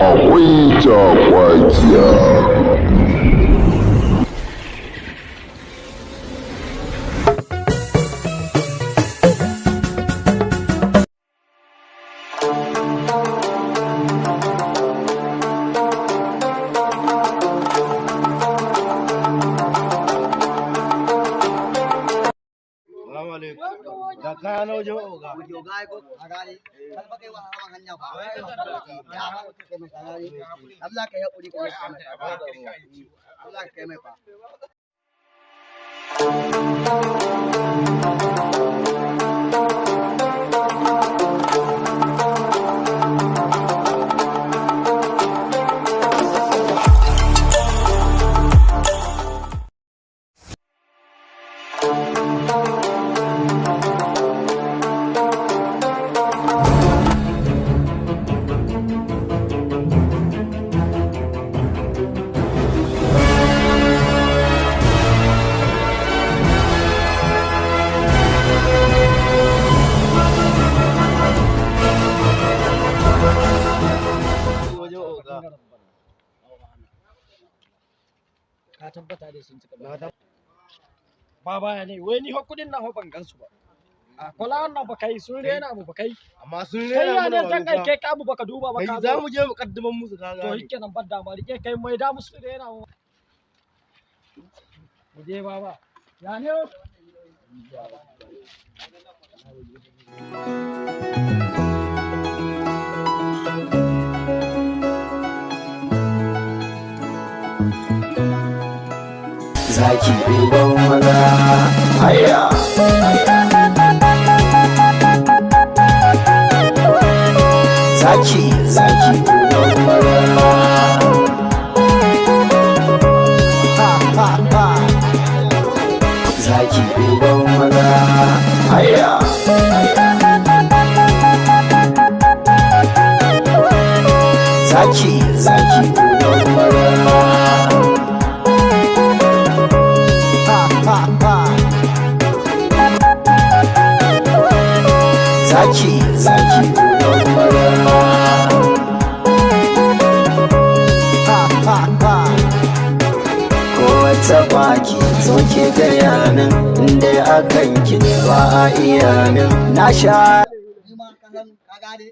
Akwai cakwakiya. Salamu alaikum. Ga kaya na wajen oga. Allah ka yi haƙuri ka yi Allah ka kai mai fa. Wajen oga. Ka tabbata dai sun cika ba. Baba ya ne, wai ni ho kudin na ho ban gansu ba. A kula wannan ba kai sun rena mu ba kai. Amma sun Kai rena ya mana ne wayo zan fa. aike ka abu baka duba ba Kai ka za zo. mu je mu kaddaman musu ka To gane. shikenan ban dama rike kai mai da musu rena mu. Mu je baba. Ya ne? Zaki uban maza, haya. Zaki, zaki uban maza. Ha, ha, ha. Zaki uban maza, haya. Zaki, zaki uban maza. Ha, ha, ha. Zaki, zaki uban maza. Ha, ha, ha. Ko wata baki soke gaya min, inda akan ki ne ba a iya min. Na sha Ni ma ka san ka gane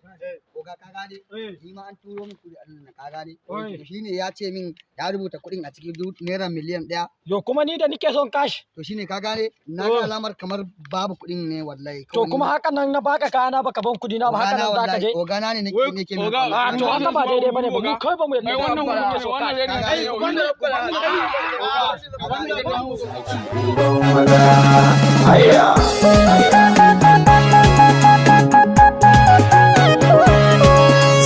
oga ka gane ni ma an turo min kuɗi a nan ka gane. Oi. To shine ya ce min ya rubuta kuɗin a cikin ₦1 miliyan. Yo kuma ni da nike son cash. To shine ka gane na ga alamar kamar babu kuɗin ne wallahi. To kuma haka nan na baka kayana baka ban kudi na ba haka nan zaka je. Ogana ne nake nake min. Oga, A to haka ba daidai bane ba mu kai ba mu yarda Ai da wannan abu da muke so wannan cash. reni Ai, ne wannan uban maza, haya.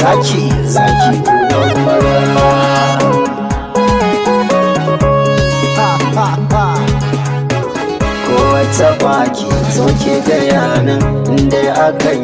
Zaki, zaki uban maza. Ha, ha, ha. Ko wata baki soke gaya min, inda akan